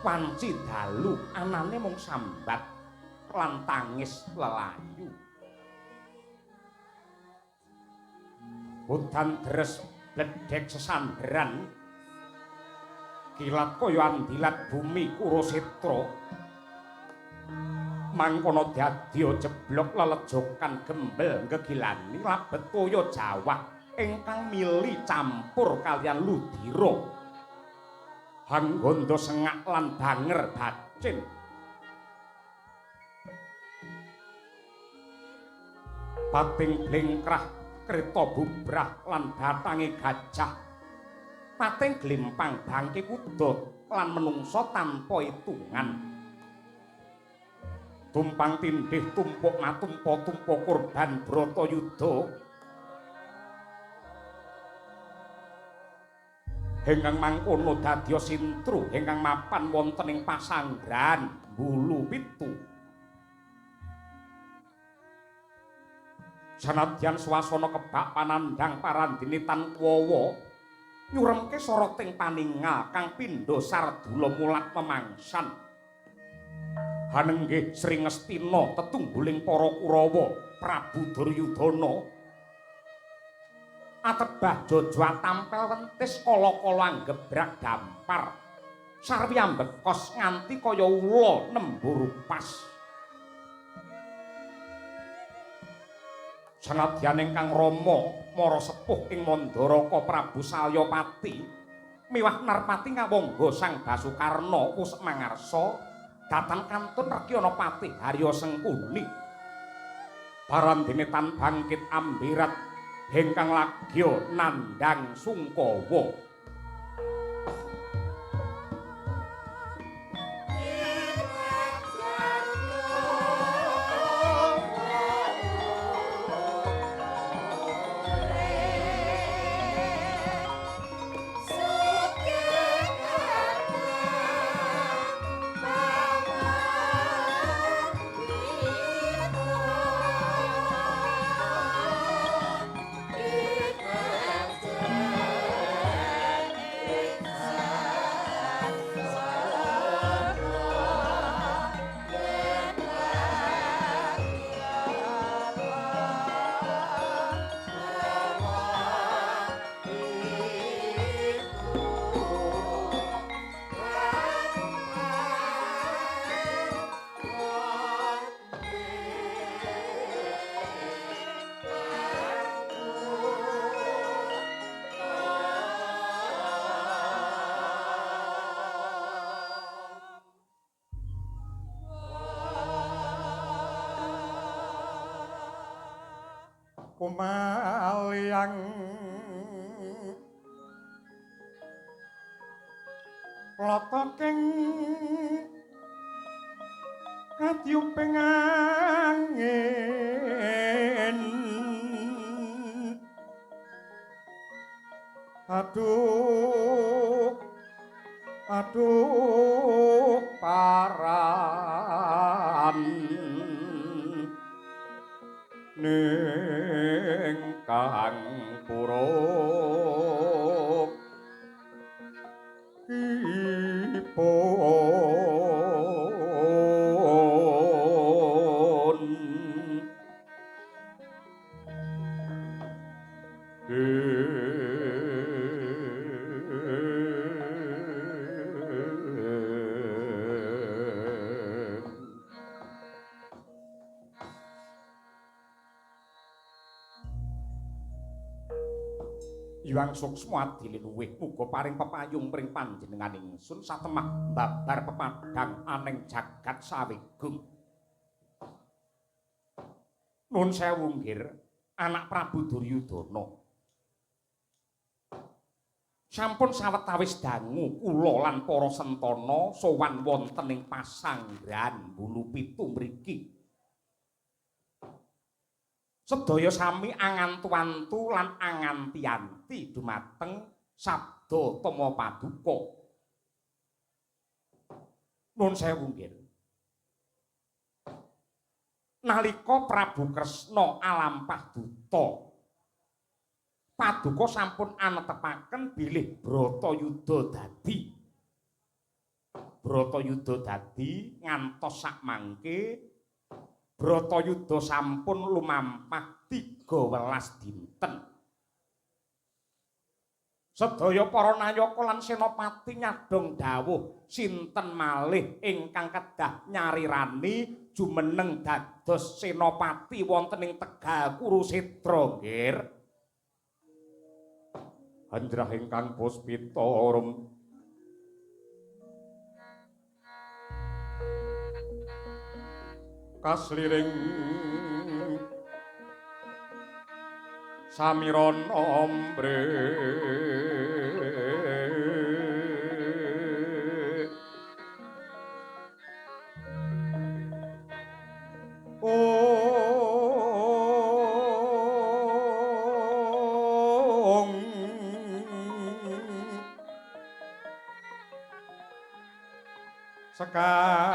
Wanci dalu anane mung sambat lan tangis lelayu. Udan deres bledhek sesandheran kilat kaya andilat bumi Kurusetra. Mangkono dadya jeblok lelejokan gembel gegilani labet toya jawah ingkang mili campur kaliyan ludira. Hanggondo sengak lan banger bacin. Pating blengkrah kreta bubrah lan batange gajah. Pating glimpang bangke kuda lan menungsa tanpa hitungan. Tumpang tindih tumpuk matumpa-tumpa kurban Bratayuda. Ingkang mangkono dadya sintru ingkang mapan wonten ing pasanggrahan Bulu Pitu. Sanadyan swasana kebak panandhang parandene tan kuwawa nyuremke soroting paningal kang pindha sardula mulat memangsan. Hanenggih Sri Ngastina tetungguling para Kurawa Prabu Duryudana atebah jojo tampel wentis kala-kala anggebrak dampar sarwi ambekos nganti kaya ula nembur upas. Sanadyan ingkang rama mara sepuh ing Mandaraka Prabu Salyapati miwah Narpati ngawangga Sang Basukarna wus mangarsa datan kantun Rekyana Patih Harya Sengkuni. Parandene tan bangkit ambirat ingkang lagya nandhang sungkawa. Kumalyang klotoking katyuping angin. Aduh aduh paran ning kang puruk ipun. Hyang Suksma adiluwih muga paring pepayung pring panjenengan ingsun satemah babar pepadhang aneng jagat sawigung. Nun sewu nggir, anak Prabu Duryudana. Sampun sawetawis dangu kula lan para sentana sowan wonten ing pasanggrahan Bulu Pitu mriki. Sedaya sami angantu-antu lan anganti-anti dumateng sabda tama paduka. Nun sewu nggir. Nalika Prabu Kresna alampah duta, paduka sampun anetepaken bilih Bratayuda dadi. Bratayuda dadi ngantos sakmangke Bratayuda sampun lumampah 13 dinten. Sedaya para nayaka lan senopati nyadhong dawuh sinten malih ingkang kedah nyarirani jumeneng dados senopati wonten ing Tegal Kurusetra nggih. Anjrah ingkang puspita rum kasliring samiron ombre ong sekar